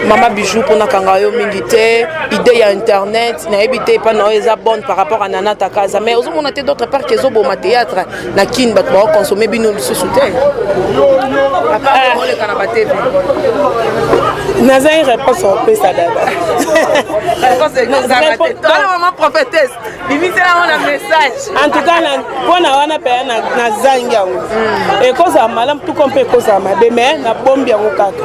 Mama Bijou mpona kanga yo mingi te, idée ya internet nayebi te epai na yo eza bonne par rapport à Nana Takaza, mais ozomona te d'autre part ke ezoboma théâtre na Kin, bato baoconsommer bino lisusu te oleka na batv. Nazangi réponse opesa dada. Mama prophétesse, bimiselango na message. En tout cas, mpona wana mpenza nazangi yango. Ekozala malamu tuko mpe ekozala mabe, mais nabombi yango kaka.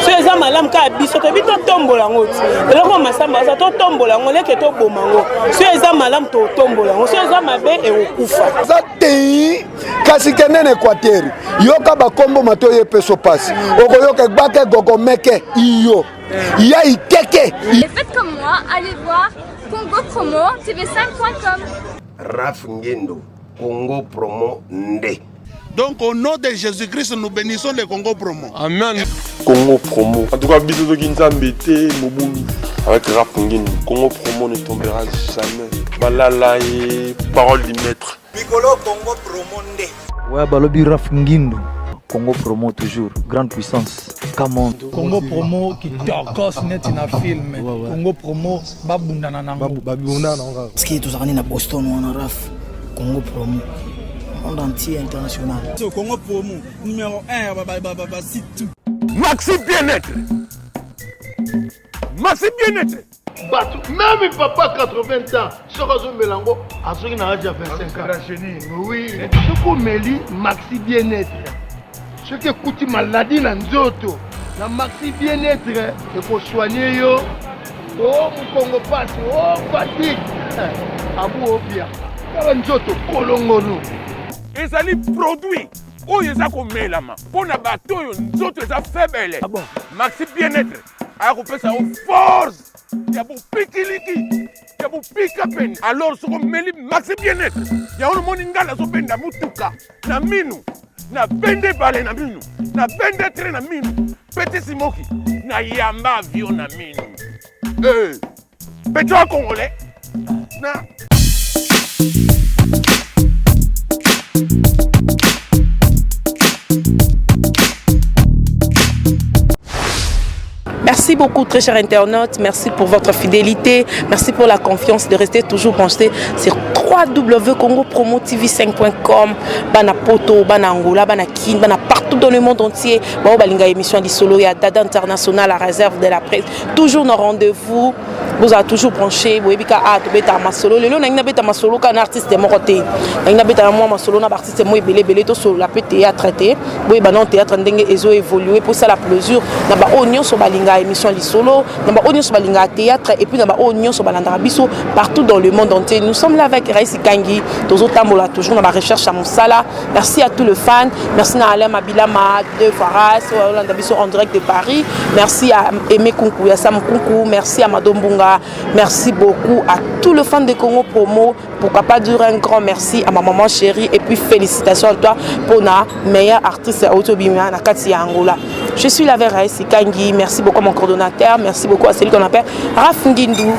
So eza malamu kaka, biso toyebi totombola yango ti eloko masamba aza, totombola yango leke toboma yango. So eza malamu, totombola yango. So eza mabe, ekokufa. Eza tei, kasi kende na Équateur, yoka bakombo mato oyo epeso mpasi, okoyoka egbake gogomeke iyo ya iteke. Et faites comme moi, allez voir Congo Promo TV5.com. Raf Ngendo, Congo Promo Nde. Donc au nom de Jésus-Christ, nous bénissons le Congo Promo. Amen. Congo Promo. En tout cas, bisous de Nzambe te mobulu. Avec Raf Ngendo, Congo Promo ne tombera jamais. Balala et parole du maître. Mikolo Congo Promo nde. Ouais, balobi Raf Ngindu. Congo Promo toujours, grande puissance. Come on. Congo Promo kitokos neti na film. Congo Promo babundana nango. Babundana nango kaka. Parce que tozalaka nde na Boston wana, Raf. Congo Promo. Monde entier, international. So Congo Promo numéro 1 ba site tout. Maxi Bien-être. Maxi Bien-être. Bato même papa 80 ans, soki azomela yango, azoki na age ya 25 ans. Oui, soki omeli Maxi Bien-être, soki ekuti maladi na nzoto, na Maxi Bien-être ekosoigne yo. O mokongo pasi, o fatigue, abu obia kala nzoto kolongono. Ezali produit oyo eza komelama mpo na bato oyo nzoto eza faible. Maxi Bien-être aya kopesa yo force ya bopikiliki, ya bopika pene. Alors soki omeli Maxi Bien-être yango, nomoni ngai nazobenda motuka na minu, nabende bale na minu, nabende train na minu, petit simoki na yamba avion na minu. Eh, petit wa congolais na Merci beaucoup, très chers internautes. Merci pour votre fidélité. Merci pour la confiance de rester toujours branché sur www.congopromotv5.com. Bana Poto, Bana Angola, Bana Kin, Bana partout dans le monde entier. Bao balinga émission Lisolo ya Dada International à réserve de la presse. Toujours nos rendez-vous. Vous avez toujours branché. Boyebi ka a tobeta masolo. Lelo na beta masolo ka na artiste moko te. Na beta mwa masolo na artiste mo ebele ebele, to solo pe théâtre te. Boyeba non, théâtre ndenge ezo évoluer pour ça la plaisir na ba oyo nyonso balinga émission Lisolo, na ba oyo nyonso balinga théâtre et puis na ba oyo nyonso balandaka biso partout dans le monde entier. Nous sommes là avec Raïs Kangi, tozotambola toujours na ba recherche ya mosala. Merci à tous les fans, merci na Alain Mabilama de Faras oyo olanda biso en direct de Paris, merci à Aimé Kunku ya Sam Kunku, merci à Mado Mbunga, merci beaucoup à tous les fans de Congo Promo. Pourquoi pas dire un grand merci à ma maman chérie et puis félicitations à toi pour la meilleure artiste Autobima na kati ya Angola. Je suis là avec Raïs Kangi. Merci beaucoup à mon coordonnateur, merci beaucoup à celui qu'on appelle Raf Ngindu.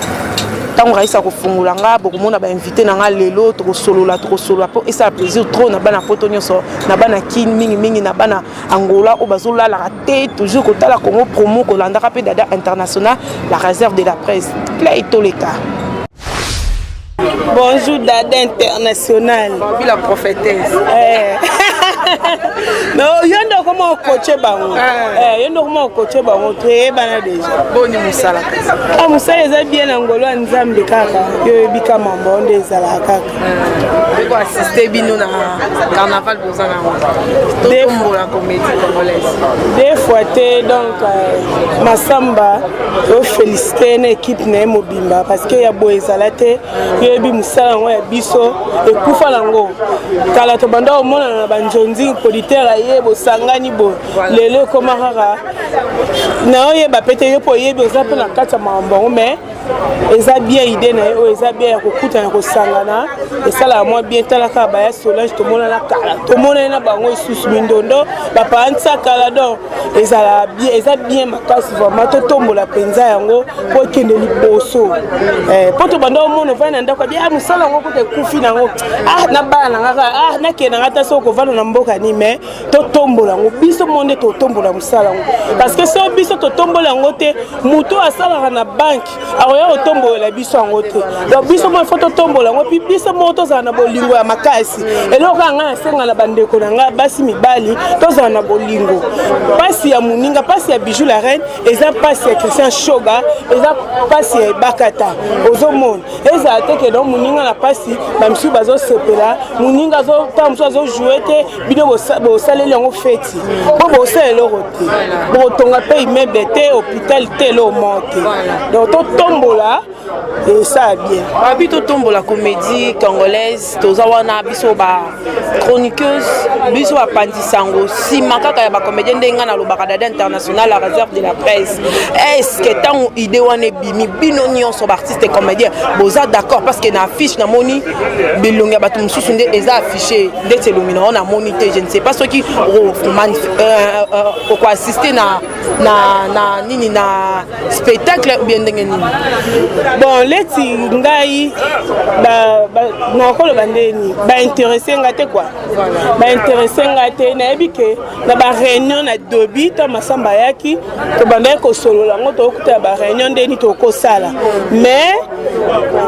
Ntango Raïs akofungola nga, bokomona bainvité na nga lelo, tokosolola, tokosolola mpo esala plaisir trop na bana Poto nyonso, na bana Kin mingimingi, na bana Angola oyo bazolalaka te, toujours kotala Congo Promo, kolandaka mpe Dada International, la réserve de la presse. Play toleka. Bonjour Dada International. Babi la prophétesse. Eh. Mais yo nde okoma okoche bango. Eh, yo nde okoma okoche bango, toyebana déjà. Boni mosala? Ah, mosala eza bien na ngolo ya Nzambe kaka. Yo oyebi ka mambo nde ezalaka kaka. Beko assiste bino na carnaval boza nango. Totombola comédie congolaise. Deux fois te, donc Masamba ofélicité na équipe na ye mobimba parce que ya boye ezala te. Yoyebi mosala yango ya biso ekufa nango kala, tobanda komonana na banzonzi, producteur aye, bosangani boye. Lelo ekoma kaka na oyeba pe te, yo mpo oyebi oza mpe na kati ya makambo yango, mais Eza bien idée na ye oyo, eza bien ya kokutana, kosangana, esalaka mwa bien. Tala kaka baya Solange, tomonana kala, tomonani na bango lisusu, mindondo bapaantisa kala. Donc ezala bien, eza bien makasi vraiment. Totombola mpenza yango mpo ekende liboso, mpo tobanda omona ovandi na ndako abi ah, mosala yango kuta ekufi nango, ah, na bana na nga, ah, nakende nanga ta soki kovanda na mboka nini. Mais totombola yango biso mo nde totombola mosala yango, parce que so biso totombola yango te, moto asalaka na banque akoya kotombolela biso yango te. Donc biso mo ifo totombola yango, puis biso moko tozala na bolingo ya makasi. Eloko kaka ngai nasenga na bandeko na ngai basi, mibali, tozala na bolingo. Mpasi ya moninga, mpasi ya Bijou la Reine eza mpasi ya Christian Shoga, eza mpasi ya Ebakata. Ozomona ezala te ke donc moninga na mpasi, bamisusu bazosepela, moninga ntango mosusu azojoue te, bino bosaleli yango feti, mpo bosala eloko te, bokotonga mpe immeuble te, hôpital te, eloko moko te. Donc totombola, esala bien. Babi totombola comédie congolaise. Toza wana biso ba chroniqueuse, biso bapanzi sango nsima kaka ya bacomédien. Ndenge ngai nalobaka, Dada International, la réserve de la presse, est ce que ntango idée wana ebimi, bino nyonso baartiste comédien boza d'accord? Parce que na affiche namoni bilongi ya bato mosusu nde eza affiché, ndeti elongi na yo namoni te. Je ne sais pas soki okoassiste na nini, na spectacle ou bien ndenge nini. Bon, leti ngai nakoloba ndeni, baintéresse nga te quoi, baintéresse nga te. Nayebi ke na baréunion na dobi to Masamba ayaki, tobandaki kosolola yango, tokokuta ya baréunion ndeni tokosala, mais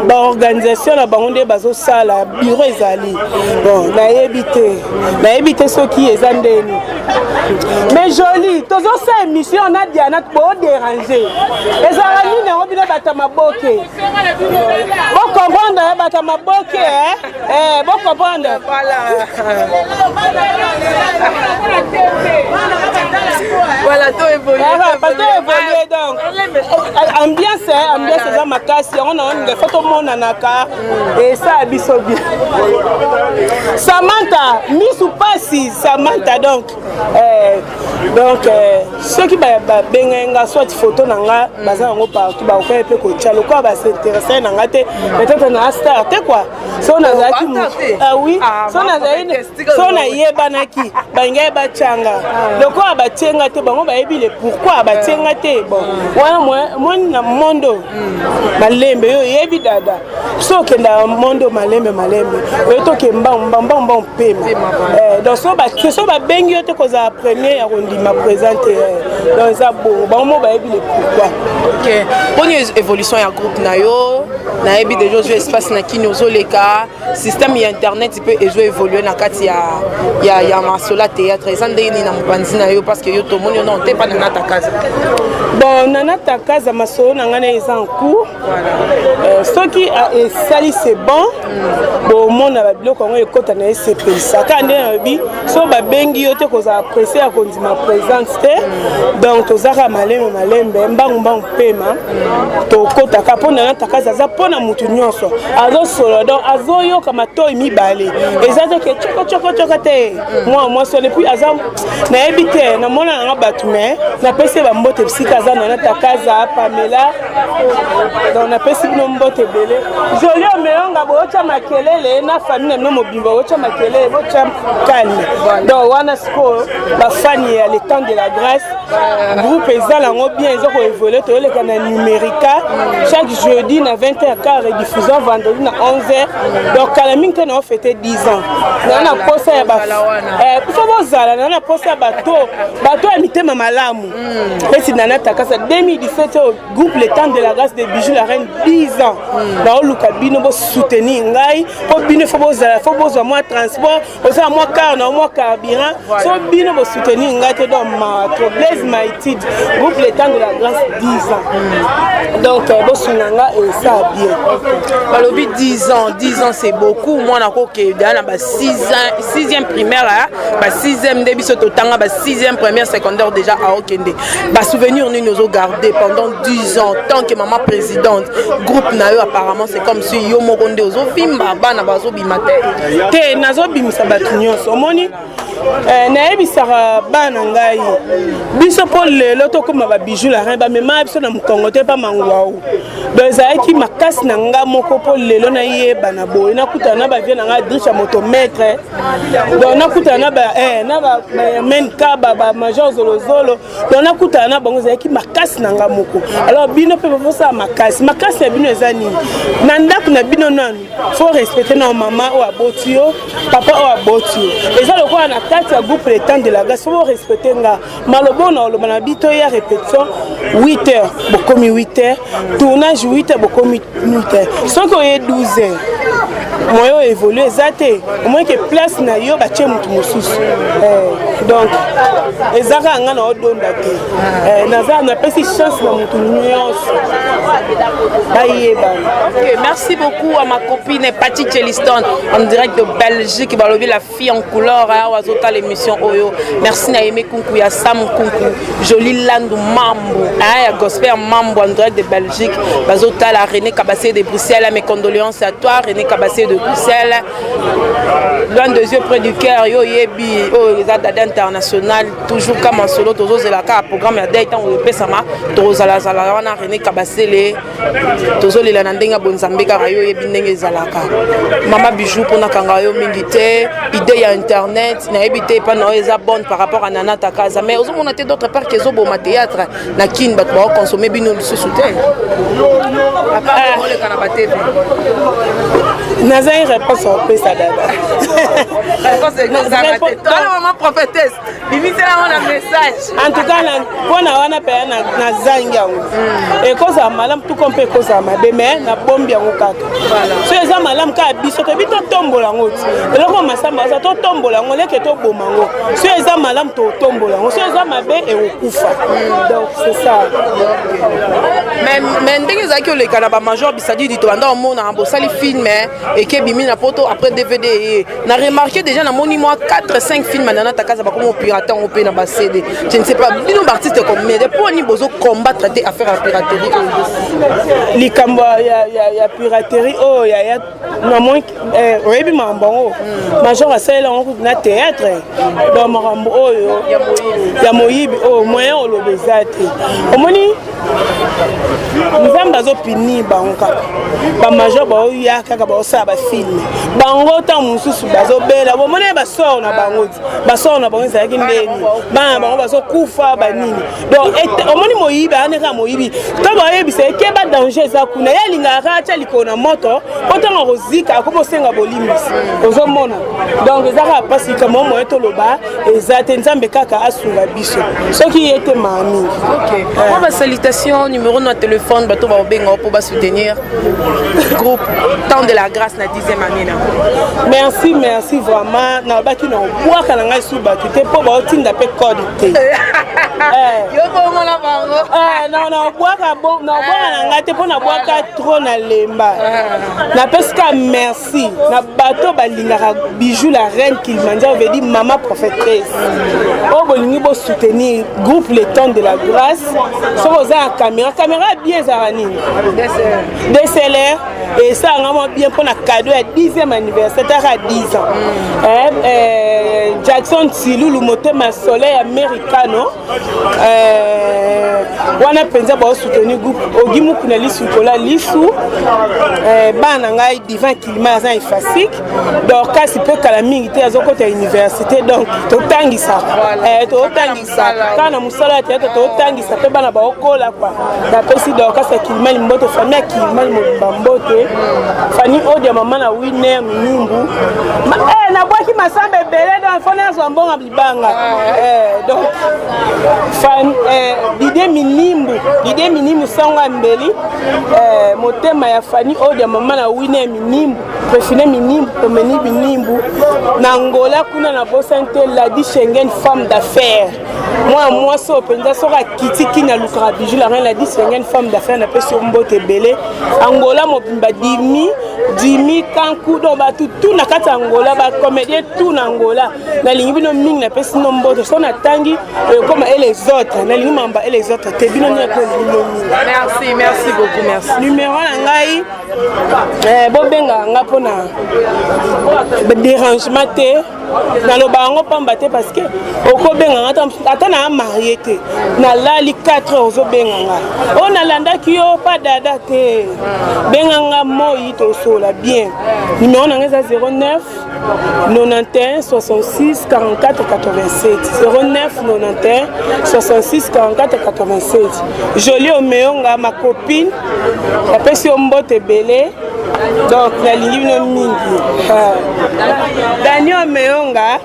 baorganisation na bango nde bazosala, bureau ezali. Bon, nayebi te, nayebi te soki eza ndeni. Mais joli, tozosala émission na Diana, boderange ezalaka nini yango? Bino bato ya maboke, bocomprendre, bato ya maboke, bocomprendre. Voilà, to évolue. Bato évolue. Donc ambiance eza makasi yango na oninga fo tomonanaka, esala biso bien. Samantha misu pasi, Samantha. Donc soki babengai nga, soit photo na nga baza yango partout, bakokai mpe kotia lokola bas'intéresse na nga te. Peut-être na star te quoi. So nazalaki, ah oui, so nazali, so nayebanaki, balingai batianga lokola batienga te. Bango bayebi le pourquoi batienga te. Bon, wana moni na mondo malembe, yo oyebi dada, so okendaka mondo malembe malembe, oyo toke mbangu mbangu mbangu pema. Donc so batie, so babengi yo te, kozala premier ya kondima présente. Donc eza bongo, bango mo bayebi le pourquoi. Ok, mponi évolution ya groupe na yo, nayebi déjà ozwa espace na kini, ozoleka système ya internet mpe ezo évolue na kati ya masolo ya théâtre, eza ndenge nini na mopanzi na yo? Parce que yo tomoni yo non te mpa Nana Takaza. Bon, Nana Takaza, masolo na ngai na eza en cours. Soki esali, c'est bon, bomona babiloko yango ekɔta na esepelisa kaka nde nalobi. So babengi yo te, kozala presse ya kondima présente te. Donc tozaka malembe malembe, mbangu mbangu pema, tokɔtaka mpo Nana Takaza aza mpo na motu nyonso azosolola, donc azoyoka matoi mibale, eza te ke cokocokocoko te. Mwana mwasi wana, et puis aza, nayebi te, namona nanga bato, mais napesi ye bambote bisika aza. Nana Takaza, Pamela, donc napesi bino mbote ebele. Joli Omeonga, bootya makelele na famille na bino mobimba, bootya makelele, botya calme. Donc wana sikoyo bafani ya Le Temps de la Grâce, groupe eza nango bien, eza koévolue. Toyoleka na Numérica chaque jeudi na 20 h quart, rediffusion vendredi na 11 h. Donc kala mingi te na ofete 10 ans. Naa na posa ya fo bozala naa na posa ya bato ya mitema malamu esi Nana Takasa. 2017 oyo, groupe Le Temps de la Grâce de Bijou la Reine, 10 ans. Naoluka bino bosoutenir ngai, mpo bino fo bozala, fo bozwa mwa transport, ozala mwa car na mwa carburant. So bino bosoutenir ngai te, donc matro Blaise Maitide, groupe Le Temps de la Grâce, 10 ans. Donc bosunga nga, esa bien. Balobi 10 ans, 10 ans c'est beaucoup. Mwana kokende na ba 6e primaire, ba 6e nde biso totanga, ba 6e première secondaire déjà aokende. Basouvenir nini ozogarde pendant 10 ans tant que maman présidente groupe na yo? Apparemment c'est comme si yo moko nde ozovimba, bana bazobima te. Te, nazobimisa bato nyonso. Omoni, nayebisaka bana ngai biso. Biso mpo lelo tokóma babijou la reine, bamemaka biso na mokongo te, mpa mangwau. Donc ezalaki makasi na nga moko mpo lelo nayebana boye, nakutana na bavie na nga drisha motomètre, donc nakutana na bamen kaba, bamajor zolozolo, donc nakutana na bango, ezalaki makasi na nga moko. Alors bino mpe bofosala makasi. Makasi na bino eza nini? Na ndako na bino nanu faut respecter na mama oyo aboti yo, papa oyo aboti yo. Eza lokola na kati ya groupe Le Temps de la Grâce, faut respecter nga. Maloba oyo na oloba na bito ya répétition 8 heures, bokomi 8 heures, tournage 8 heures, bokomi 8 heures. Soki oye 12 heures, moyen oyo évolue eza te, omoni ke place na yo batie motu mosusu. Donc eza kaka nga na odonda te, naza napesi chance na motu nyonso bayebana. Ok, merci beaucoup à ma copine Patty Cheliston en direct de Belgique. Balobi la fille en couleur awa azota l'émission oyo. Merci na Aimé Kunku ya Sam Kunku, Jolie Landu Mambo, hein, ya Gospel Mambo en direct de Belgique. Bazota la René Cabassé de Bruxelles. Mes condoléances à toi René Cabassé de Bruxelles. Loin des yeux, près du cœur. Yo yebi oyo eza Dada International, toujours kama solo tozozela kaka programme ya dei ntango epesama, tozalazala wana. René Kabasele, tozolela na ndenge ya bonzambe kaka, yo oyebi ndenge ezalaka. Mama Bijou, mpona kanga yo mingi te, idée ya internet nayebi te epa na oyo eza bonne par rapport à Nana Takaza, mais ozomona te d'autre part ke ezoboma théâtre na Kine, bato baoconsommer bino lisusu te oleka na batv? Nazali réponse opesa dada. Mama prophétesse, bimiselango na message. En tout cas, mpona wana mpenza nazangi yango. Ekozala malamu tuko mpe ekozala mabe, mais nabombi yango kaka. So eza malamu kaka biso toyebi totombola yango ti eloko masamba aza, totombola yango leke toboma yango. So eza malamu, totombola yango. So eza mabe, ekokufa. Donc c'est ça. Mais ndenge ezalaki oleka na bamajor bisadidi, tobanda omona bosali film eke ebimi na poto, après DVD eye na remarqué déjà, namoni mwa 4 5 film ya Nana Takaza bakoma opirate yango mpe na bacd. Je ne sais pas, bino baartiste comédien, mpo nini bozocombattre te affaire ya piraterie oyo? Likambo ya piraterie oyo, yaya, namoni oyebi makambo yango, major asalela yango kutu na théâtre. Donc makambo oyo ya moyibi oyo, moyen oloba eza te. Omoni, Nzambe azopini bango kaka. Bamajor baoya kaka, baosala bafilm bango, ntango mosusu bazobela. Bomoni basor na bango ti basor na bango ezalaki ndeni, bana na bango bazokufa banini. Donc omoni, moyibi ayani kaka moyibi. To bayebisa ye ke badanger eza kuna, ye alingaka kaka atya likolo na moto po ntango akozika akomi osenga bolimbisi. Ozomona, donc eza kaka mpasi. Likambo moye toloba eza te, Nzambe kaka asunga biso. Soki ye te, maa mingi. Mwa basalutation, numéro na téléphone, bato baobenga mpo basoutenir groupe Temps de la Grâce na 10e année na. Merci, merci vraiment. Nalobaki na obwaka na ngai su bato te mpo baotinda mpe code te. Yo bongo na bango? Naobwaka na ngai te mpo nabwaka trop na lemba. Napesi ka merci na bato balingaka Bijou la reine Kilimanjaro, veut dire mama prophétesse, oyo bolingi bosoutenir groupe Le Temps de la Grâce. Soki oza na caméra, caméra bien ezalaka nini, DSLR, esalanga mwa bien mpona cadeau ya 10e anniversaire, taka 10 ans. Jackson Tilulu, motema soleil americano wana mpenza, baosoutenir groupe Ogi Mukuna, lisu kola lisu. Bana na ngai Divin Kilima aza efasik, Dorcas mpe kala mingi te azokota université. Donc totangisa, totangisa kaka na mosala ya théâtre, totangisa mpe bana baokola kwa. Napesi Dorcas ya Kilimani mbote, famille ya Kilimani mobimba mbote, Fani Odia, mama na Winer Minimbu. Nabwaki masamba ebele, donc fo nazwa mbongo libanga. Donc fan Didie Minimbu, Didie Minimbu, sango ya mbeli, motema ya Fani Odia, mama na Winer Minimbu, Prefine Minimbu, Pomeni Minimbu na Angola kuna. Na bosani te Ladi Schengen, femme d'affaires, mwana mwasi oyo mpenza soki akiti kini alukaka Bijou la reine. Ladi Schengen, femme d'affaires, napesi yo mbote ebele, Angola mobimba. mobimba dimi dimi kanku donc bato tu na kati ya angola bacomédien tu na angola nalingi bino mingi napesi bino mbote so natangi ekoma et les autres nalingi mamba et les autres te bino nyonso nalingi bino mingi. Merci, merci beaucoup, merci. Numéro na ngai eh, bobengaka nga mpona dérangement te naloba yango pamba te parce que okobenga nga ata na marie te nalali 4 heures ozobenga nga oyo nalandaki yo pa dada te benga nga moi tosola bien numero na nga eza 09 91 66 44 87 09 91 66 44 87 Jolie Omeonga ma copine napesi yo mbote ebele donc nalingi bino mingi ah. Dani Omeonga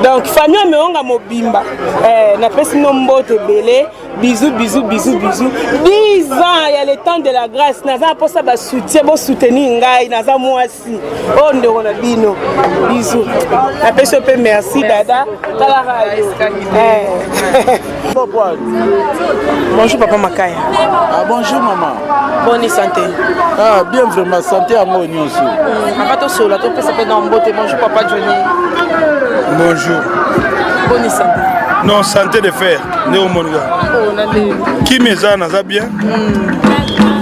donc famille Omeonga mobimba eh, napesi bino mbote ebele bisous bisous bisous bisous 10 ans ya le temps de la grâce naza na mposa basoutien bosoutenir ngai naza mwasi oyo ndeko na bino bisous napesi yo mpe merci dada talaka yo eh. Bonjour papa Makaya. Ah, bonjour maman. Bonne santé. Ah bien vraiment santé yango nyonso. Papa tosola topesa mpe na mbote. Bonjour papa Johnny. Bonjour. Bonne santé. Non santé de fer nde omonika. Oh, na nde. Kimi eza naza bien.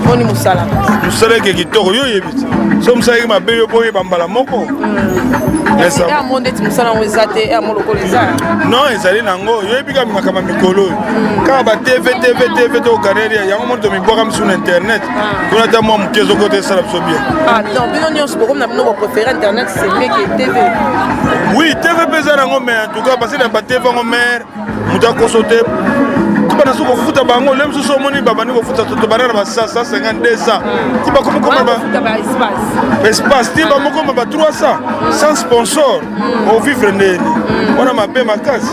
Boni mosala. Mosala eke kitoko yo oyebi te. So mosala eke mabe yo mpo oyeba mbala moko. Yango ndeti mosala yango eza te yango lokola eza. Non ezali nango yoyebi kaka makambo ya mikolo oyo kaka ba tv tv tv tokaneli yango moni tomibwaka misu na internet kuna ata mwa moke ezokota esala biso bien. Ah non bino nyonso bokomi na bino bopréféré internet c'est mieux que tv. Oui tv mpe eza nango mais en tout cas parce que na ba tv yango mare moto akoso te tobanda soki kofuta bango le mosusu omoni babandi kofuta tobanda na ba 150 200 ti bakomi koma ba espace ti bamokoma ba 300 sans sponsor ovivre ndeni wana mabe makasi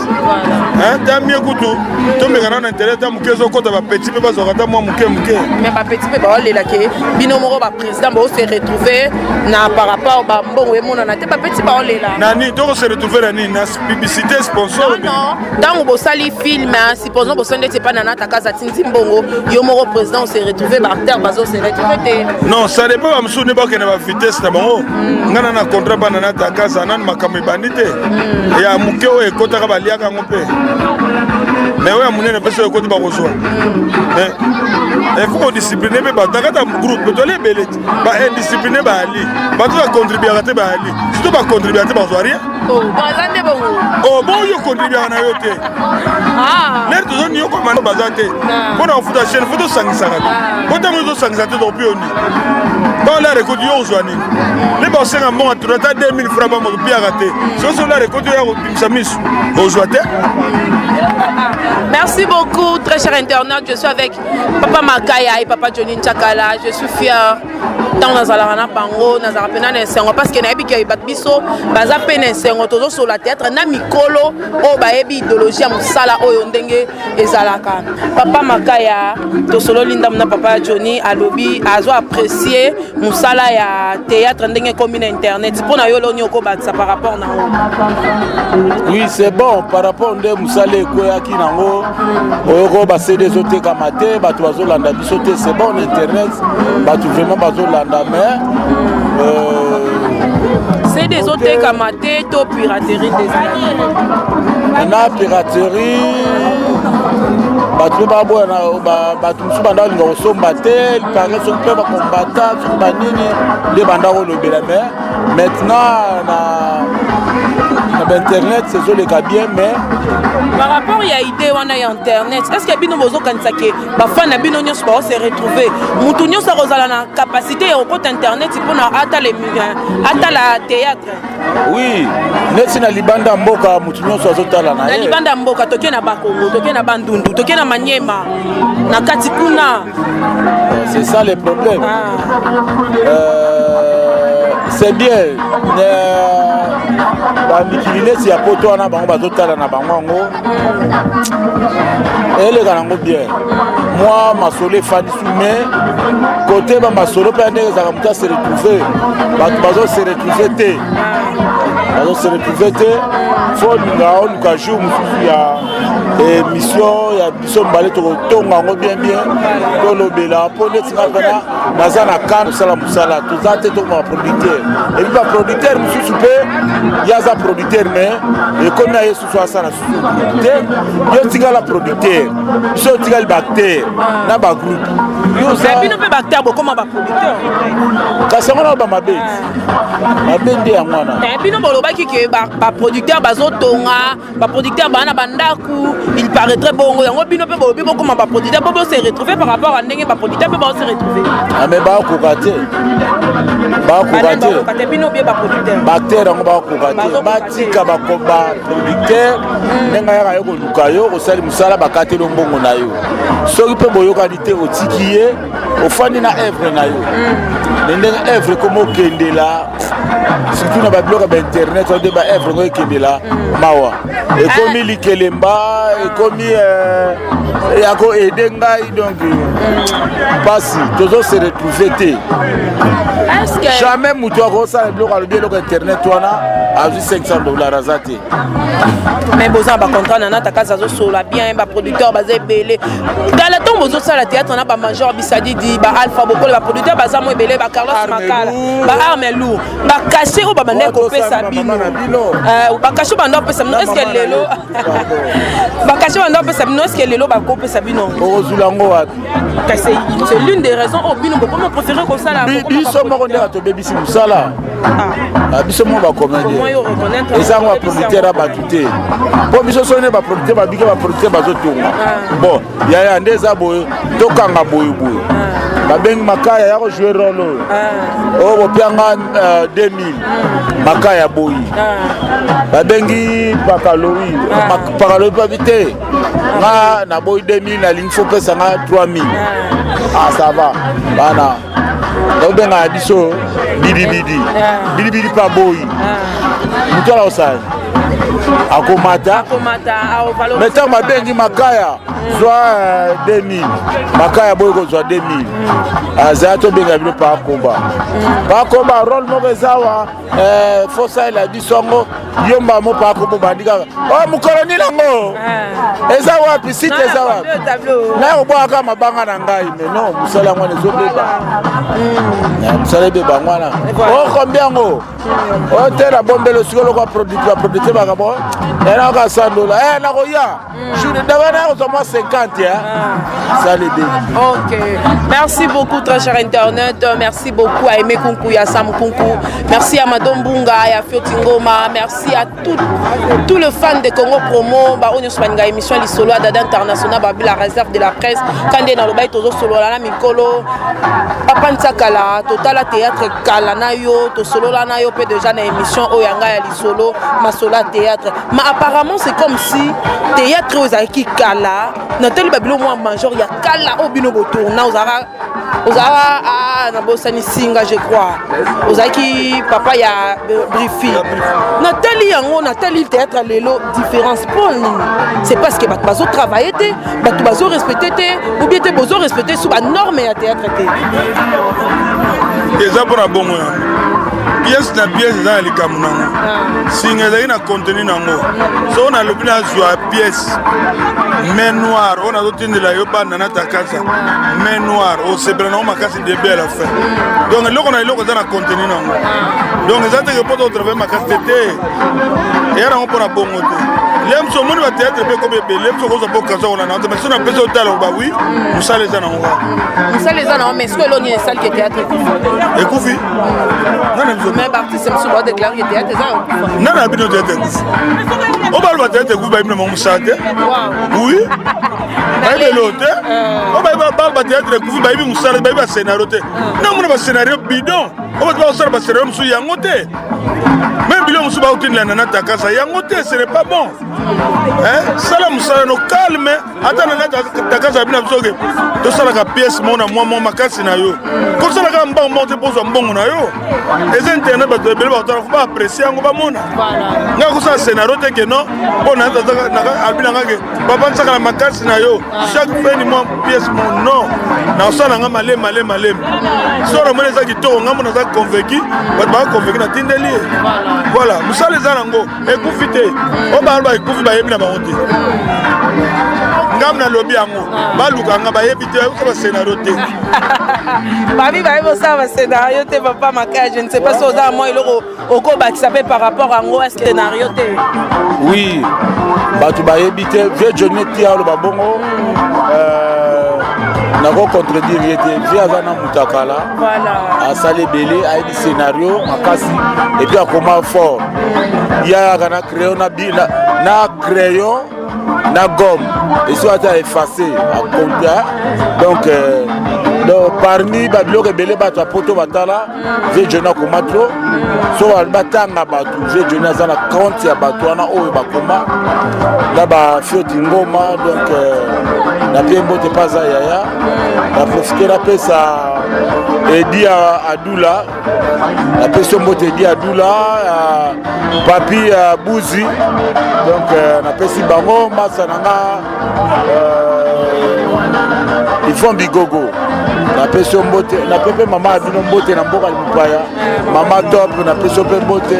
ta mie kutu tomeka nano interet ta moke ezokota bapeti mpe bazwaka ata mwa moke moke. Mais bapeti mpe baolela ke bino moko baprésident bose retrouve na par rapport bambongo emonana te bapeti baolela na nini tokose retrouve na nini na publicité sponsor? Non, ntango bosali film, supposons bosali ndeti epai na Natakaza atindi mbongo, yo moko président ose retrouve, baacteur bazo se retrouve te. Non, ça dépend bamosusu nde bakende ba vitesse na bango. Ngai na na contrat bana na Takaza nani makambo ebandi te ya moke oyo ekotaka baliaka yango mpe mais oyo ya monene mpe soki ekoti bakozwa. Il faut kodiscipline mpe bato na kati ya groupe toli ebele te baindiscipline bayali bato bacontribuaka te bayali surtout bacontribuaka te bazwa rien. Baza nde bongo. Oh, bon yo contribuaka na yo te nde tozoniokoma baza te mpo na kofuta chaîne fo tosangisaka te po ntango tozosangisa te tokopi yo nini baola rekoti yo ozwa nini nde baosenga mbongo tuna ata 2000 franc bamopiaka te soki ola rekoti oya kobimisa miso ozwa te. Merci beaucoup, très cher internaute. Je suis avec Papa Makaya et Papa Johnny Nchakala. Je suis fier. Ntango nazalaka na bango nazalaka mpena na esengo parce que nayebi ke bato biso baza mpe na esengo tozosola théâtre na mikolo oyo bayebi idéologie ya mosala oyo ndenge ezalaka. Papa Makaya tosololi ndambo na Papa Johnny alobi azo apprécier mosala ya théâtre ndenge ekomi na internet mpo na yo loni okobakisa par rapport na yango? Oui, c'est bon par rapport nde mosala ekweyaki nango oyoko basede ezotekama te bato bazolanda biso te. C'est bon na internet bato vraiment bazolanda mais CD ezotekama te to piraterie nde ezalaki? Na piraterie bato mpe baboya bato mosusu banda kolinga kosomba te pare soki mpe bakombata soki banini nde banda kolobela mais maintenant na bainternet ezoleka bien mais par rapport ya idée wana ya internet, est ce que bino bozokanisa ke bafan na bino nyonso bao se retrouver motu nyonso akozala na capacité ya kokota internet mpona atala théâtre? Oui, neti na libanda mboka motu nyonso azotala na na libanda ya mboka toke na Bakongo toke na Bandundu toke na Manyema na kati kuna. C'est ça le problème. C'est bien bamikili neti ya poto wana bango bazotala na bango yango eleka nango bien mwa masolo efandi su mais kote bamasolo mpe ndenge ezalaka moto ase retrouve bato bazo se retrouve te. Nazo se retrouver te. Faut olinga oluka jour mosusu ya émission ya biso mibale tokotonga yango bien bien tolobela mpo ndeti nga mpena naza na kan kosala mosala toza te tokoma baproducteur epuis baproducteur mosusu mpe ye aza producteur mais ekomi na ye susu asala susu te yo tikala producteur biso otikali baacteur na bagroupe bino mpe baacteur bokoma baproducteur kasi yango na bamabe mabe nde yango wana eh, bino bolobaki ke baproducteur bazotonga baproducteur baa na bandako il paraîtrait bongo yango bino mpe bolobi bokoma baproducteur mpo bose retrouver par rapport à ndenge baproducteur mpe baose retrouver ah, mais bakoka te bakoka te bino bie baproducteur baacteur yango bakoka te batika baproducteur hmm. ndenge ayaka yo koluka yo osali mosala bakateli mbongo na yo soki mpe boyokani te otiki ye ofandi na evre na yo me ndenge evre ekoma okendela surtout na babiloko ya bainternet wana nde baevre yango ekendela mawa ekomi ah. likelemba ekomi euh, ya koaide ngai donc mpasi tozo se retrouve te jamais moto akosala biloko alobi eloko internet wana azwi 500 dollar aza te mais boza na bacontrat na nata kasi azosolola bien baproducteur baza ebele kala ntango bozosala théâtre na bamajor bisadidi baalpha bokole baproducteur baza mo ebele bacarlos makala baarme lourd bacachet oyo babandaki kopesa bino euh, bacachet banda kopesa bino estce lelo bacachet banda kopesa bino estce lelo bakopesa bino okozula yango wapi kasi c'est l'une des raisons oyo bino bokomi préféré kosala biso moko nde tobebisi mosala ah. Ah, biso moko bacomédien eza yango baproducteur ya bato te mpo biso soki nde baproducteur babiki baproducteur bazotonga ah. bon yaya nde eza boye tokanga boye boye babengi makaya ya kojoue role oyo oyo bopianga 2000 euh, makaya boyi babengi pakalowi pakalowi babi te nga naboyi 2000 nalingi fo pesa nga 3000 ah ça va bana obengaka biso bidibidi bidibidi mpe aboyi moto ala kosala akomata me ntango babengi makaya zwa 2000 makaya boyi kozwa 2000 azala tobenga bino pakomba pakomba role moko eza awa Eh, fosalela biso yango yo mbala moko akomo bandi kaka o oh, mokolo nini yango eh. eza wapi site eza wapi naye kobwaka mabanga na ngai mais non mosala yango wana ezobeba hmm. eh, mosala ebeba yango wana okombi oh, yango o oh, te na bombelo sikoyo lokwa baproducteur bakabo enaka sandola nakoya Jour d'abord na mwa 50 hein. Ah. Ça les OK. Merci beaucoup très cher internet. Merci beaucoup à Aimé Kunku à Sam Kunku. Merci à Madame Bunga à Fioti Ngoma. Merci à tout tout le fan de Congo Promo ba onyo baninga émission lisolo à Dada International ba la réserve de la presse. Kande na lobai tozo solo la mikolo. Papa Ntsakala totala théâtre kala na yo to solo la na yo pe déjà na émission oyo yanga ya lisolo masola théâtre. Mais apparemment c'est comme si théâtre oyo ezalaki kala natali babilo mwa major ya kala oyo bino botourna ozalaka ozalaka ah, nabosani singa je crois ozalaki papa ya euh, brifi natali yango natali théâtre lelo différence mpo nini c'est parce que bato bazotravaille te bato bazorespecte te ou bien te bozorespecte su banorme ya théâtre te eza mpona bongo yango pièce na pièce eza na likambo nango ah. singa ezalaki na contenu nango soki nalobi nazwa pièce main noire oyo nazotindela yo banda na takasa main noire osepela nango makasi début à la fin donc eloko na eloko eza na contenu nango donc eza teke mpo totravaille makasi te te eya nango mpo na bongo te lemso omoni bateatre mpe ekomi ebele lemso okozwa mpo occasion kolanda yango te mais soki napesi otala oloba wi mosala eza nango kaka mosala eza nango mais soki eloni esalike teatre ekufi ekufi mais baartiste mosusu baodeklare ke théâtre eza nani na bino théâtre ekufi oyo baloba théâtre ekufi bayebi na bango mosala te oui bayebi eloo te oyo bayebi baloba théâtre ekufi bayebi mosala bayebi bascénario te namona bascénario bidon oyo bato bakosala bascénario mosusu yango te meme biloko mosusu bakotindela nana takasa yango te ce n'est pas bon sala mosala no calme ata na takasa bina biso ke tosalaka pièce moko na mwa mwa makasi na yo kosalaka mbango moko te mpo ozwa mbongo na yo eza internet bato ebele bakotala fo baapprécie yango bamona ngai kosala scénario te ke non mpo abi na ngai ke papa nsaka na makasi na yo chaque fin du mois pièce mo non nakosala na ngai malemi malemi malemi so namoni eza kitoko ngai mona aza convaincu bato baka convaincu natindeli ye. ye. Voilà, mosala eza nango ekufi te. Oyo baloba ekufi bayebi na bango te. Ngambo nalobi yango, baluka nga bayebi te, bayebi ba scénario te. Babi bayebi osala ba scénario te papa Makaya, je ne sais pas si oza mwa eloko okobakisa mpe par rapport yango, est ce que scénario te? Oui, bato bayebi te. Vieux Johnny ti aloba bongo, nako contredire ye te. Vieux aza na moto akala, asali ebele, ayebi scénario makasi et puis akoma fort. Ye ayaka na crayon na, na, na crayon na gomme esi ata efface akonta. Donc, donc parmi babiloko ebele bato ya poto batala, vieux Johnny akoma trop. So batanga bato, vieux Johnny aza na compte ya bato wana oyo bakoma na bafioti ngoma. Donc napie mbote mpe aza yaya. Na profite napesa Edi Adula, napesi yo mbote Edi Adula, Papi Buzi. Donc napesi bango masa na nga Yvon Bigogo, napesi yo mbote. Nape mpe mama ya bino mbote na mboka mopaya, mama Top, napesi yo mpe mbote.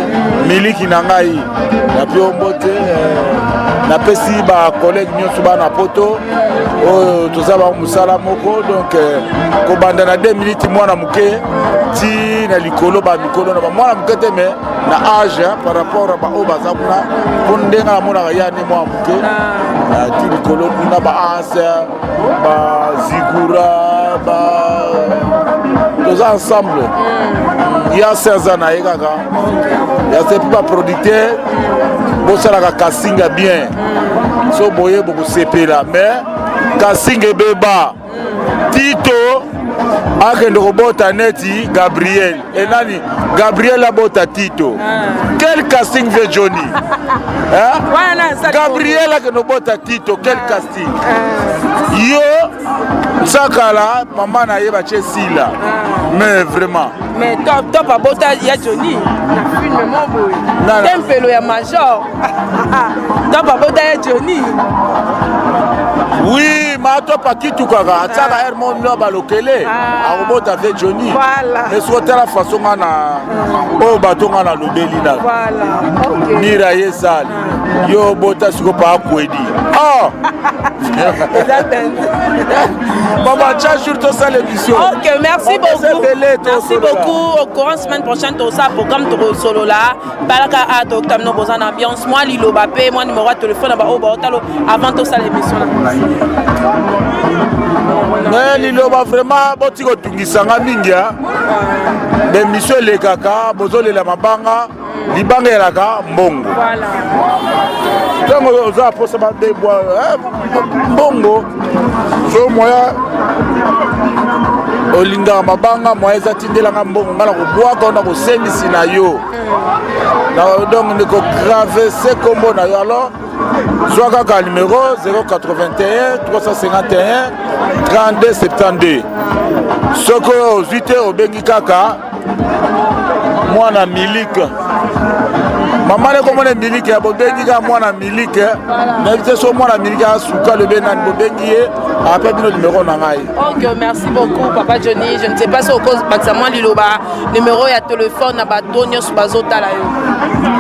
Miliki na ngai, nape yo mbote. Napesi bacollègue nyonso bana poto oyo toza bango mosala moko. Donc kobanda na 2 minutes mwana moke ti na likolo, bamikolo na bamwana moke te, mais na âge par rapport a baoyo baza kuna, mpo ndenge namonaka ya nde mwana moke ti likolo kuna, baanse, bazigura, ba toza ensemble. Ya se aza na ye kaka ya se. Mpe baproducteur bosalaka casting ya bien, so boye bokosepela. Mais casting ebeba, Tito akende kobota neti Gabriel enani, Gabriel abota Tito. Quel casting, vieux Johnny, hein? Gabriel akende kobota Tito, quel casting! Yo Nsakala, mama na ye batie Sila, mais vraiment. Mais Top, Top abota ya Johnny na film mo boye, Tempelo ya Major. Top abota ya Johnny. Oui, ma Top akitukaka atiaka aire mo no balokele akobota ve Johnny. Mais soki otala façon nga na oyo bato nga nalobeli na mira ye sali yo obota siko pa akwedi. Oh! Mama, chaque jour tosala émission. Ok, merci beaucoup, merci beaucoup. Au courant semaine prochaine tosala programme, tokosolola balaka a totamino. Boza na ambiance, mwa liloba mpe mwa numéro ya telefone na baoyo baotalo avant tosala émission na. Mais liloba vraiment, boti kotungisanga mingi. Baémission elekaka, bozolela mabanga, libanga elaka mbongo. Ntango oza mposa babebwa mbongo, so moya olingaka mabanga, moya eza tindelanga mbongo, nga na kobwaka na kosengisi na yo, donc ndeko se kombo na yo. Alors zwa kaka numéro 081 351 32 72. Soki ozwi te, obengi kaka mwana milike, mama ne komona milike ya bobengi kaka mwana milike. Nayebi te so mwana milike asuka lobe nani, bobengi ye ape bino numéro na ngai. Ok, merci beaucoup papa Johnny. Je ne sais pas si okobakisa mwa liloba, numéro ya telefone na bato nyonso bazotala yo.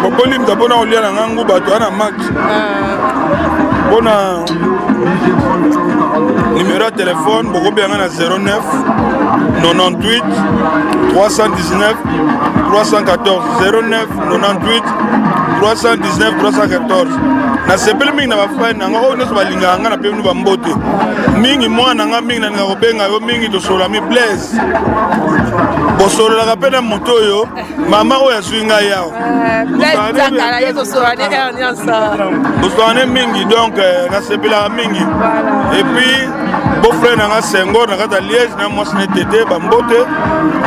Bokolimisa mpona kolia na ngangu bato wana max mpona numéro ya telefone, bokobenga na 09 98 319 314, 09 98 319 314. Nasepeli mingi na bafai na nga oyo nyonso balingaka nga na mpe bino bambote mingi. Mwana nga mingi nalinga kobenga yo mingi, tosolami Blaise, bosololaka mpe na moto oyo mama oyo azwi ngai awa, bosolane mingi. Donc nasepelaka mingi. Et puis beau-frère na nga Senghor na kati ya Liège na mwasi ne Tete, bambote.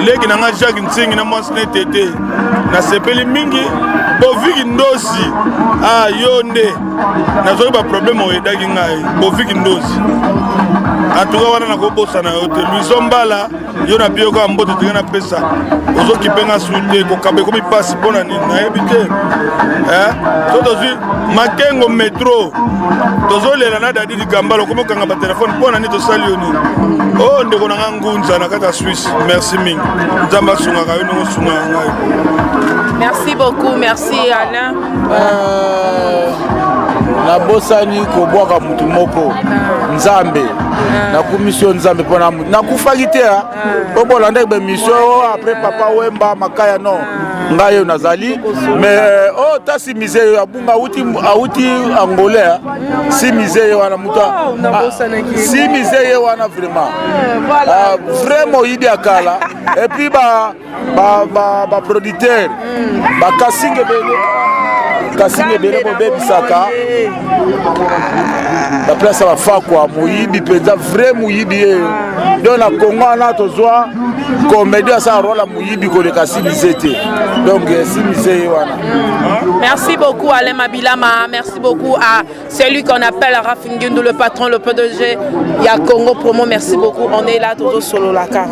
Leki na nga Jacques Ntingi na mwasi ne Tete, nasepeli mingi. Boviki Ndosi, ah, yo nde nazwaki baproblème oyedaki ngai. Boviki Ndosi, en tout cas wana nakobosana yo te. Luiso Mbala, yo na biyoka ya mbote tenge napesa, ozokipe nga su te, kokaba ekomi mpasi mpo na nini nayebi te. So tozwi Makengo metro, tozolela na Dadi Likambala, okomi okanga batelefone mpo na nini? Tosali yo nini? O oh, ndeko na nga Ngunza na kati ya Swisse, merci mingi. Nzambe asungaka yo ndenge osungaka ngai. Merci beaucoup, merci Alain. Euh, nabosani kobwaka motu moko ah. nzambe ah. nakumisi yo nzambe mpona nakufaki te ah. po bolandaki baémission oh, après papa wemba makaya non ngai oyo nazali mais oyo oh, ta simise oyo abunga awuti angolais simise ye wana moto oh, simise ye wana vraiment vrai moyibi ya kala epuis ba baproducteur ba, ba bakasinga ebele kasinga ebele bobebisaka baplace ya bafakwa moyibi mpenza vrai moyibi ye donc na congo wana tozwa comédie asala role ya moyibi koleka simize te donc eh, simize ye wana. Merci beaucoup Alain Mabilama, merci beaucoup à celui qu'on appelle Raph Ngundu, le patron, le PDG, il y a Congo Promo, merci beaucoup. On est là, Toto Solo Laka.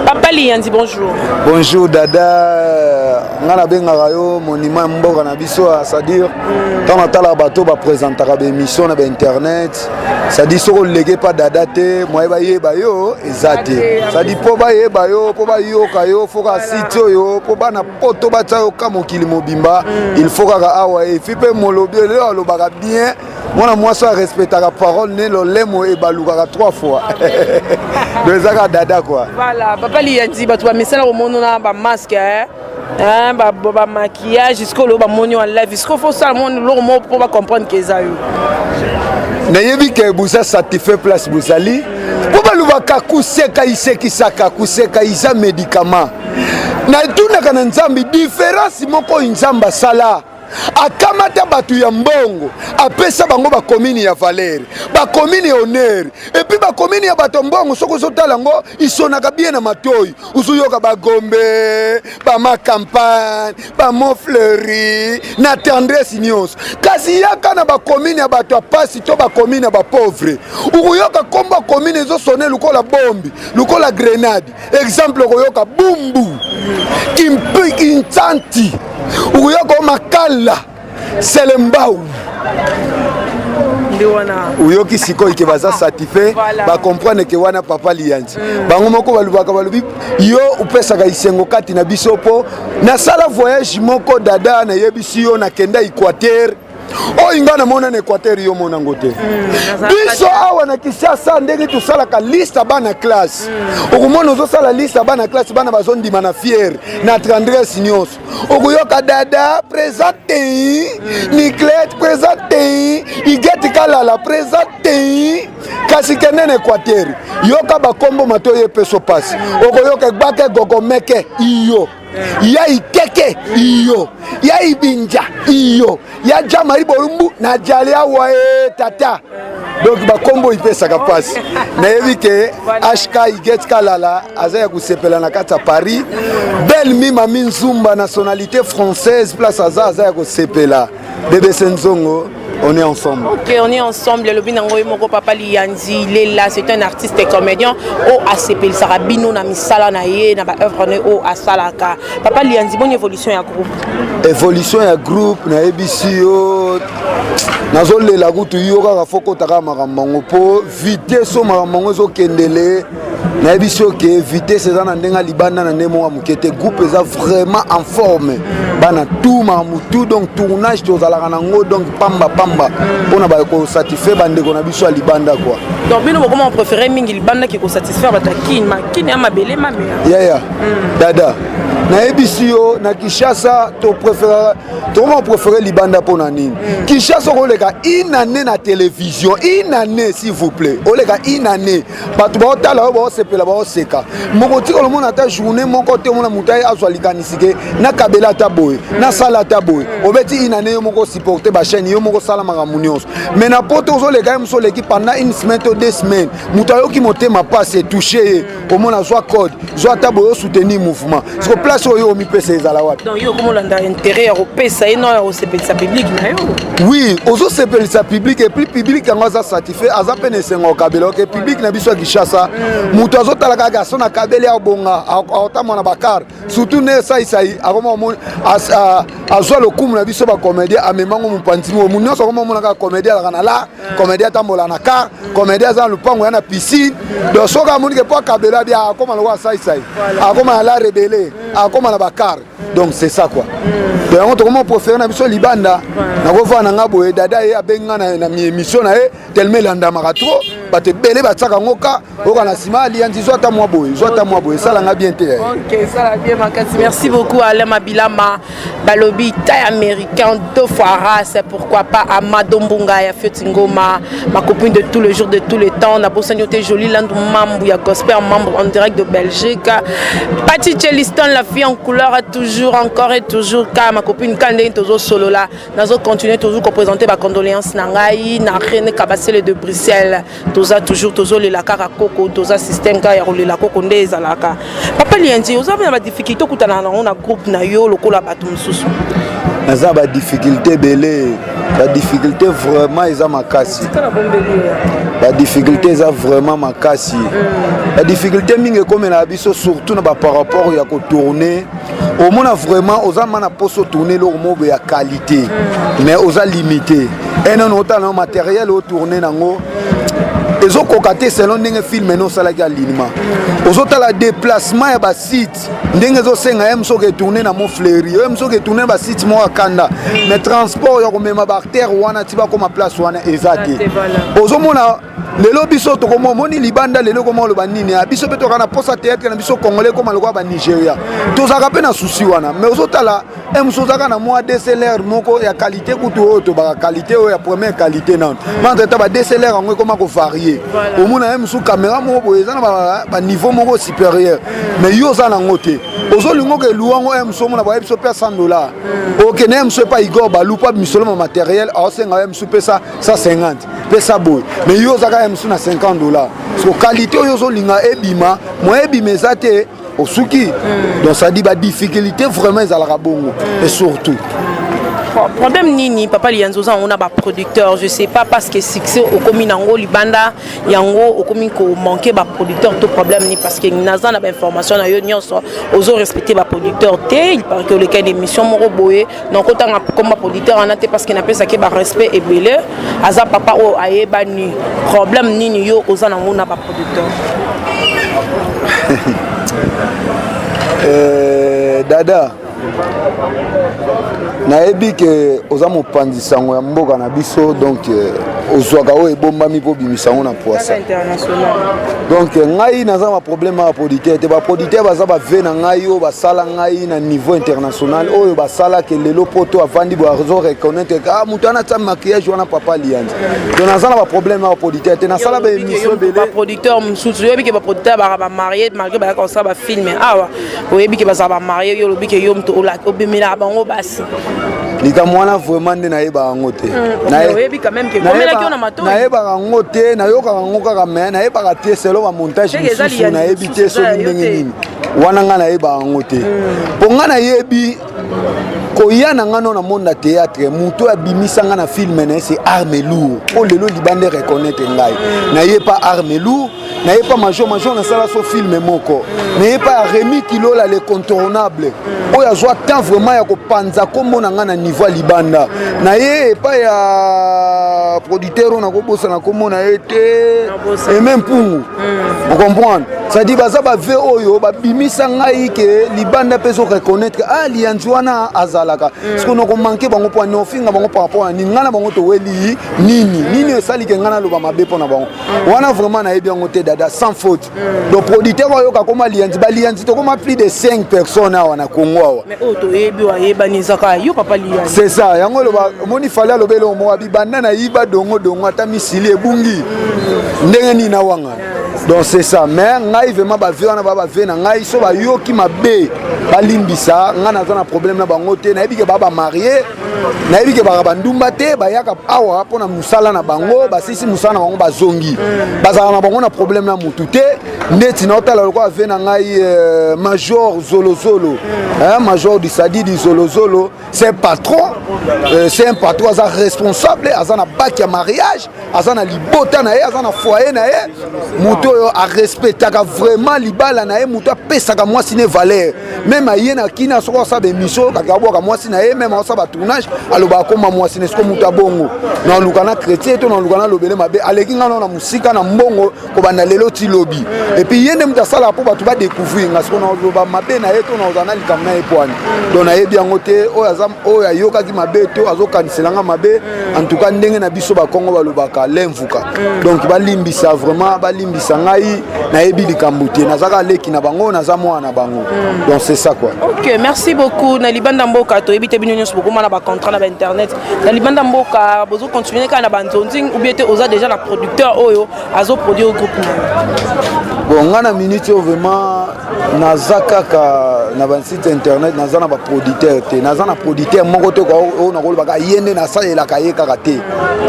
Papa Liandi, bonjour. Bonjour Dada, nga na bengaka yo monument mboka na biso, c'est-à-dire tant natala bato ba présentaka ba émission na ba internet, c'est-à-dire soko lege pas Dada te, moye ba yeba yo eza te. C'est-à-dire po ba yeba yo, po ba yoka yo, faut ka site yo, po bana poto batia yo ka mokili mobimba mm. il faut kaka awa efi mpe molobi eleo alobaka bien mwana mwasi oyo arespectaka parole ne lolemo ebalukaka trois fois donc eza kaka dada kua voilà papa liyanzi bato bamesana komonona bamasque eh? Hein, bamaquillage sikoyo lelo bamoni en live sikoyo fo osala moni eloko moko mpo bacomprendre ke eza yo nayebi ke boza satisfait place bozali mpo balobaka koseka isekisaka koseka iza médicament natunaka na nzambe diference moko oyo nzambe asala akamata bato ya mbongo apesa bango bakomini ya valere bakomini ya honneur epuis bakomini ya bato ya mbongo soki ozotala yango isonaka bien na matoi ozoyoka bagombe bamacampagne bamofleuri na tendresse nyonso kasi yaka na bakomini ya bato ya pasi to bakomini ya bapauvre okoyoka nkombo ya komini ezosone lokola bombi lokola grenade exemple okoyoka bumbu kimpi kinsanti okoyoka o makala selembau oyoki sikoyo ke baza satisfait voilà. bacomprendre ke wana papa liyanzi mm. bango moko balobaka balobi yo opesaka esengo kati na biso mpo nasala voyage moko dada nayebisi yo nakenda équateur oyo ngai namona na équateur yo omona yango te mm, biso awa na kinshasa ndenge tosalaka liste ya bana classe mm. okomona ozosala liste ya bana classe bana bazondima na fiere mm. na tendresse nyonso okoyoka dada présent tei niclete présent tei igeti kalala présent tei kasi kende na équateur yoka bakombo mato oyo epeso mpasi okoyoka egbake gogomeke iyo ya ikeke iyo ya ibinja iyo ya jamari bolumbu na jali awa e tata donc bakombo ipesaka mpasi nayebi ke hk iget kalala aza ya kosepela na kati ya paris belle mi mami nzumba nationalité française place aza aza ya kosepela bbc nzongo on est ensemble. Ok, on est ensemble. Le binango moko papa Liyanzi, il est là, c'est un artiste et comédien. O asepelisaka bino na misala na ye na ba œuvre ne o asalaka. Papa Liyanzi, bonne évolution ya groupe. Évolution ya groupe na yebisi yo nazolela kutu yo kaka fo kotaka makambo yango mpo vitesse oyo makambo yango ezokendele nayebisi yo ke vitesse eza na ndenge ya libanda na ndenge moko ya moke te groupe eza vraiment en forme bana tout makambo tout donc tournage tozalaka nango donc pamba pamba mpona kosatisfaire bandeko na biso ya libanda kua donc bino bokoma préféré mingi libanda ke kosatisfaire bato ya kini makini ya mabele mamea yaya mm. dada nayebisi yo na kinshasa topréféraka tokoma préféré libanda mpo na nini mm. kinshasa okoleka une année na télévision une année s'il vous plaît oleka une année bato baotala oyo baosepela baoseka moko tika olomona ata journée moko te omona moto aye azwa likanisi ke nakabela ata boye mm. nasala ata boye mm. obeti une année yo moko supporte bachaîne yo moko osala makambo nyonso mais na poto ozoleka ye mosu oleki pendant une semaine to deux semaines moto ayoki motema mpasi etouche ye omona zwa code zwa ata boye osoutenir mouvement siko place oyo omipesa ezala wapi donc yo okomolanda intérêt ya kopesa ye no ya kosepelisa public na yo oui ozosepelisa public epuis public yango aza satisfait aza mpe na esengo okabela oke public na biso ya kinshasa mm. moto azotala kaka so na kabeli abonga aotamona na bakar surtout nde esaisai akoma azwa lokumu na biso bacomédien amemango mopanzi mo nyonso akoma omona kaka comédien alaka na la comédien atambola na car comédien aza na lupango ya na piscine donc soki amoni ke mpo akabela bia akoma lokola saisai akoma na la rebele mm. Akóma na bacar. Donc c'est ça quoi. Donc yango tokoma préféré na biso libanda. Nakovanda na nga boye, dada ye abengi nga na émission na ye, tellement elandamaka trop, bato ebele batiaka yango ka oyoka na nsima alianzi, zwa ata mwa boye, zwa ata mwa boye, esalanga bien te. Ok, ça bien makasi. Merci beaucoup Alain Mabilama. Balobi taille américain deux fois race, pourquoi pas Amado Mbunga ya Fioti Ngoma, ma copine de tous les jours de tous les temps. Na bosani te Jolie Landou Mambu ya Gospel membre en direct de Belgique. Patty Cheliston, la fille en couleur toujours encore et toujours ka ma copine Kande tozo solo là. Nazo continuer toujours ko présenter ba condoléances na ngai na René Kabasele de Bruxelles. Toza toujours tozolela kaka koko, toza système kaka ya kolela koko nde ezalaka. Papa Lianzi, oza na badifficulté okutana nango na groupe na yo lokola bato mosusu? Naza badifficulté ebele, badifficulté vraiment eza makasi, badifficulté eza vraiment makasi. Badifficulté mingi ekomelaka biso surtout na bapar rapport ya kotourne. Omona vraiment oza ma na poso tourne eloko moko boye ya qualité, mais oza limité. Enano otala na matériel otourne nango ezokoka te selon ndenge film ene osalaki alignement. Ozotala déplacement ya basite ndenge ezosenga ye mosoki etourne na Mont-Fleury, oye mosoki etourne na basite moko ya kanda, mais transport ya komema baacteur wana ti bakoma place wana eza te. Ozomona lelo biso tokomomoni libanda, lelo ekoma oloba nini ya biso mpe toka na posa théâtre na biso congolais ekoma lokola Banigeria. Tozalaka mpe na susi wana, mais ozotala mosu ozalaka na mwa DSLR moko ya qualité kutu, oyo tobaka qualité oyo ya première qualité nano, mais entre temps ba DSLR yango ekoma kovarie. Omona ye mosu caméra moko boye eza na baniveau moko supérieur, mais yo oza nango te, ozolinga oke eluwa yango. Ye mosu omona bayebi biso mpe 100 dollar, okende ye mosu epa Igor Balu mpo misolo ma matériel aosenga ye mosu pesa 150, pesa boye, mais yo ozaka ye mosu na 50 dollar. So qualité oyo ozolinga ebima, moyen ebima eza te, osuki. Donc ça dit badifficulté vraiment ezalaka bongo et surtout Problème nini, papa Lianzo, oza yango na baproducteur? Je sais pas, parce que succès okomi nango libanda yango okomi komanke baproducteur to problème nini? Parce que naza na bainformation na yo nyonso, ozo respecte baproducteur te. Il paraît que oleka na émission moko boye, nakotanga komba producteur wana te parce que napesaki barespect ebele, aza papa oyo ayebani. Problème nini yo oza nango na baproducteur? Dada, nayebi ke oza mopanzi sango ya mboka na biso, donc ozwaka oyo ebombami mpo obimisa yango na poisa. Donc ngai naza na baproblème ya baproducteur te. Baproducteur baza bave na ngai oyo basala ngai na niveau international, oyo basalaka lelo poto avandi boye azo reconnaître: ah, moto wana atia maquillage wana, papa Lianzi. Donc naza na baproblème ya baproducteur te. Nasala baémission ebele. Baproducteur mosusu, oyebi ke baproducteur baka bamarie malgré bayaka kosala bafilm awa, oyebi ke bazala bamarie. Yo olobi ke yo moto obemelaka bango basi. Likambo wana vraiment nde nayebaka yango te. Oyebi quand même ke komelaki yo na matoi. Nayebaka yango te, nayokaka yango kaka, mais nayebaka te selon bamontage mosusu. Nayebi te soki ndenge nini wana, ngai nayebaka yango te, mpo ngai nayebi koya na ngai no na monde ya théâtre. Moto oyo abimisa ngai na film na ye, c'est Arme Lourd, oyo lelo libanda reconnaître ngai. Naye pa Arme Lourd, naye pa Major. Major nasala so film moko, naye pa ya Rémi Kilola le contournable, oyo azwa temps vraiment ya kopanza nkombo na ngai na niveau ya libanda. Naye epai ya producteur oyo nakobosana nkombo na ye te, Eme Mpungu. Ocomprendre, c'est-à-dire baza bave oyo babimisa ngai ke libanda mpe ezo reconnaître: ah, Lianzi wana azalaka. Parce que nakomanke bango mpo ani ofinga bango par rapport na nini? Ngai na bango toweli nini? Nini esali ke ngai naloba mabe mpo na bango wana? Vraiment nayebi yango te, dada, sans faute. Donc producteur oyoka koma Lianzi, balianzi tokoma plus de 5 personnes awa na Congo awa. Mais oyo toyebi, oyo ayebani ezaka yo, papa Lianzi. C'est ça yango oloba. Omoni Fally aloba eloko moko, abibanda nayiba dongo dongo ata misili ebungi ndenge nini na wanga. Donc c'est ça. Mais ngai vraiment bave wana ba bave na ngai, so bayoki mabe balimbisa ngai. Naza na problème na bango te. Nayebi ke baa bamarie, nayebi ke baka bandumba te. Bayaka awa mpona mosala na bango, basisi mosala na bango, bazongi. Bazalaka na bango na problème na mutu te. Ndeti naotala lokola ave na ngai Major Zolozolo, hein, Major du Sadidi Zolozolo, c'est un patron, c'est un patron, aza responsable, aza na baki ya mariage, aza na libota na ye, aza na foyer na ye. Moto oyo arespectaka vraiment libala na ye, moto apesaka mwasi ne valeur. Même aye na kina, soki asala baémission, kaka abwaka mwasi na ye, même asala batournage, aloba akoma mwasi na siko. Moto abongo naluka na chrétien to naluka nalobele mabe, aleki nga nao na mosika na mbongo kobanda lelo ti lobi. Et puis ye nde moto asalaka mpo bato badécouvrir nga. Siko naloba mabe na ye to nazala na likambo na ye pwani? Donc nayebi yango te. Oyo aza, oyo ayokaki mabe to azokanisela nga mabe, en tout cas, ndenge na biso bakongo balobaka lemvuka. Donc balimbisa, vraiment balimbisa ngai. Nayebi likambo te, nazaka leki na bango, naza mwana na bango. Donc c'est ça, quoi. Ok, merci beaucoup. Na libanda mboka, toyebi te, bino nyonso bokoma na bacontrat na bainternet. Na libanda mboka, bozocontinue kaka na banzonzing ou bien te oza déjà na producteur oyo azoproduire groupe na yo? Bon, nga na minute oyo, vraiment naza kaka na basite internet. Naza na baproducteur te, naza na producteur moko te oyo nakolobaka ye nde nasalelaka ye kaka te.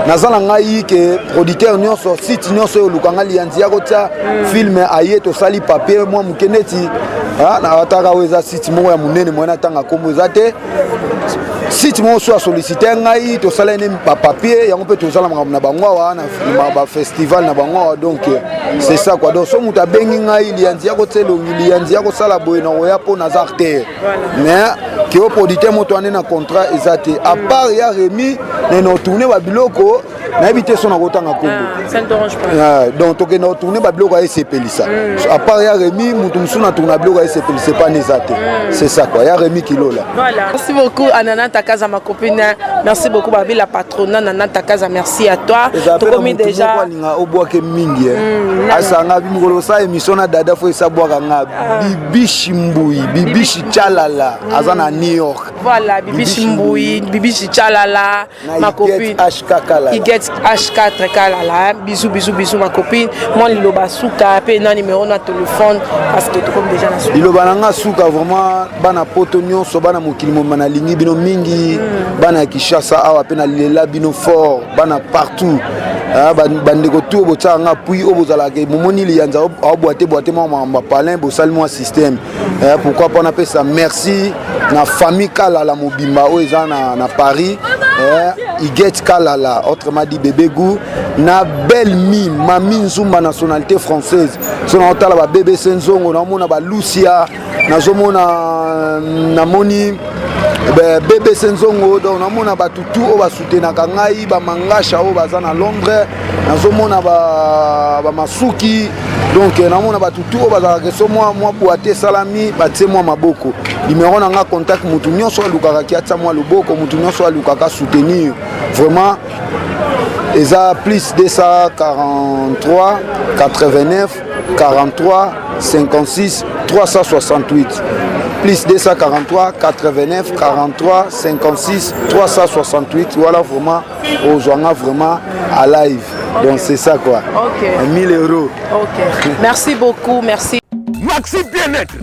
Naza na ngai ke producteur nyonso, site nyonso oyo olukanga Lianzi ya kotia film, aye, tosali papier mwa moke neti ataka. Oyo eza site moko ya monene, moye natanga nkombo eza te. Site moko so asollicite ngai, tosala ne bapapier yango mpe tozala makambo na bango awa na bafestival na bango awa. Donc c'est ça, quoi. Donc so moto abengi ngai, Lianzi ya kotia elongi, Lianzi ya kosala boye, na koya mpo naza acteur. Mais ke o producteur moto wane na contrat eza te, à part ya Remi nene otourne babiloko, nayebi te so nakotanga kombo. Donc tokenda kotourne babiloko ya esepelisa. À part ya Remi, moto mosusu na tourne biloko ya esepelisa epana eza te. C'est ça, quoi, ya Remi Kilola. Voilà. Merci beaucoup Anana Takaza, ma copine. Merci beaucoup Babi la patronne Nana Takaza, merci à toi. Tokomi déjà alinga obwake mingi, asanga mikolo osala émission na Dada, fo esabwaka nga. Bibishi Mbui, Bibishi Chalala, aza na New York. Voilà, Bibishi Mbui, Bibishi Chalala, ma copine. HK Kalala. Iget H4 Kalala. Bisous, bisous, bisous, ma copine. Moi, liloba suka, pe na numéro na téléphone, parce que tout comme déjà na suka. Liloba na nga suka, vraiment, bana poto nyonso, bana mokili moma, nalingi bino mingi. Bana ya Kinshasa awa mpe nalela bino fort, bana partout. Bandeko tu oyo botiaka nga appui, oyo bozalaka momoni Liyanza aobwate bwate mwa makambo ya palin, bosali mwa système. Pourquoi pas napesa merci na famille Kalala mobimba oyo eza na Paris, Iget Kalala, autrement dit Bébé Gou, na belle mi Mami Nzumba, nationalité française. So naotala ba BBC Nzongo, naomona balucia, nazomona, namoni BBC Nzongo. Donc namona bato tu oyo basoutenaka ngai, bamangasha oyo baza na Londres, nazomona bamasuki. Donc namona bato tu oyo bazalaka so mwa bwate esalami, batie mwa maboko. Numéro na nga contact, motu nyonso alukaka ki atia mwa loboko, motu nyonso alukaka soutenir vraiment, eza plus 243 89 43 56 368, plus 243 89 43 56 368. Voilà, vraiment ozwanga vraiment à live. Donc c'est ça, quoi. 1000 euros. Ok, merci beaucoup, merci. Maxi Bien-être,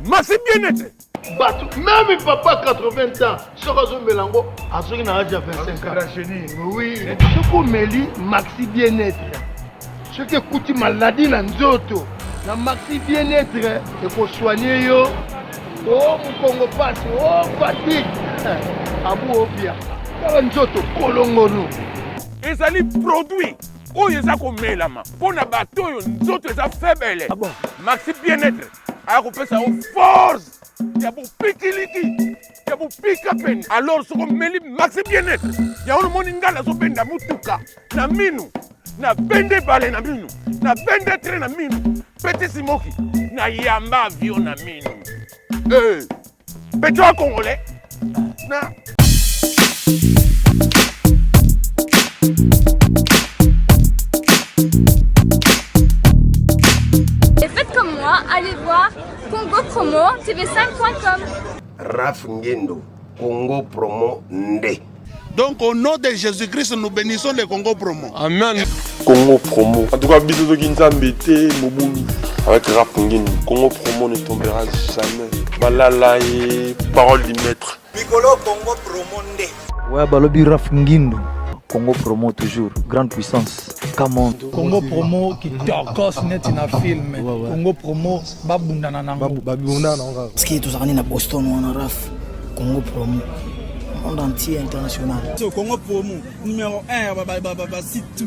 Maxi Bien-être. Bato même papa 80 ans, soki azomela yango, azoki na age ya 25 ans. Oui, soki omeli Maxi Bien-être, soki ekuti maladie na nzoto, na Maxi Bien-être ekosoigne yo. O mokongo pasi, o fatigue, abu obia, tala nzoto kolongono. Ezali produit oyo eza komelama mpo na bato oyo nzoto eza faible. Maxi Bien-être aya kopesa yo force ya bopikiliki, ya bopika pene. Alors soki omeli Maxi Bien-être yango, nomoni ngai nazobenda motuka na minu, nabende bale na minu, nabende train na minu, petit simoki nayamba avion na minu. Petit wa congolais na Et faites comme moi, allez voir Congo Promo TV5.com. Raf Ngendo, Congo Promo nde. Donc au nom de Jésus-Christ, nous bénissons le Congo Promo. Amen. Congo Promo. En tout cas, bisous soki Nzambe te, mobulu. Avec Rap Ngini, Congo Promo ne tombera jamais. Balala et parole du maître. Mikolo Congo Promo nde. Ouais, balobi Raf Ngindu. Congo Promo toujours, grande puissance. Come on. Congo Promo kitokos neti na film. Congo Promo babundana nango. Babundana nango kaka. Parce que tozalaka nde na Boston wana, Raf, Congo Promo monde entier, international. So, Congo Promo numéro 1 ya basite tout.